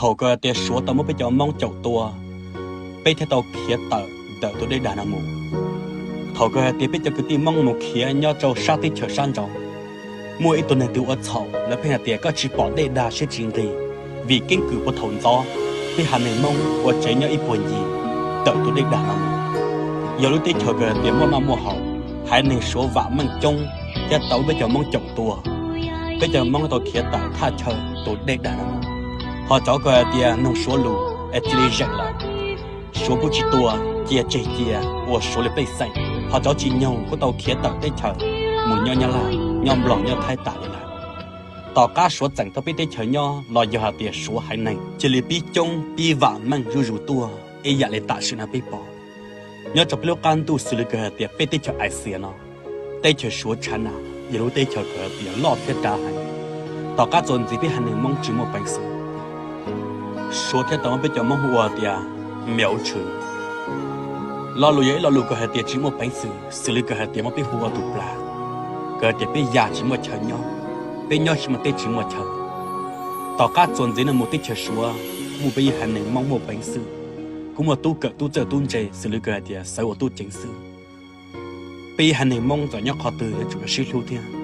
Thaum kawg hais tias Suav tau muab peb cov Hmoob caum tua, peb thiaj tau khiav tawm ntawm tus dej Dag no mus. Thaum kawg hais tias peb cov kwv tij Hmoob mus khiav nyob rau sab teb chaws sab nraud, muaj ib tug neeg twg ua txhaum, lawv pheej hais tias koj tsis pom dej Dag siab tsis nqig, vim keeb kwm puag thaum ntxov peb haiv neeg Hmoob ua tsev nyob ib puag ncig ntawm tus dej Dag no mus. Yog lub teb chaws kawg hais tias muaj noj muaj haus, haiv neeg Suav vam meej coob thiaj tau peb cov Hmoob caum tua. Peb cov Hmoob tau khiav tawm thaj chaw tus dej Dag no mus. Ho cov kawg hais tias noog Suav lus es cia li zeem lawm, Suav kuj tsis tua, cia tseg cia ua Suav li pej xeem. Ho cov tsis nyoog kuj tau khiav tawm teb chaws mus nyob Nyab Laj, nyob Nplog, nyob Thaib tas li lawm. Tom qab Suav txeem tau peb teb chaws nyob los yog hais tias Suav haiv neeg cia li pib coob pib vam meej zuj zus tuaj ib yam li tam sim no peb pom. Nyob rau peb lub qab ntuj xws li kawg hais tias peb teb chaws Axias no, teb chaws Suav China yog lub teb chaws kawg hais tias loj thiab dav heev. Tom qab txuas ntxiv peb haiv neeg Hmoob tsis muaj peev xwm, Suav thiaj tau muab peb cov Hmoob hu ua tias miaum tshwm. Lo lus yog ib lo lus kawg hais tias tsis muaj peev xwm, xws li kawg hais tias muab peb hu ua tus plas, kawg hais tias peb ya tsis muaj chaw nyob, peb nyob tsis muaj teb tsis muaj chaw. Tom qab txuas ntxiv no mus teb chaws Suav kuj muaj peb haiv neeg Hmoob muaj peev xwm, kuj muaj tub kawm tub txawj tub ntse xws li kawg hais tias xav ua tub ceev xwm. Peb haiv neeg Hmoob txawm nyob qhov twg yuav tsum sib hlub thiab.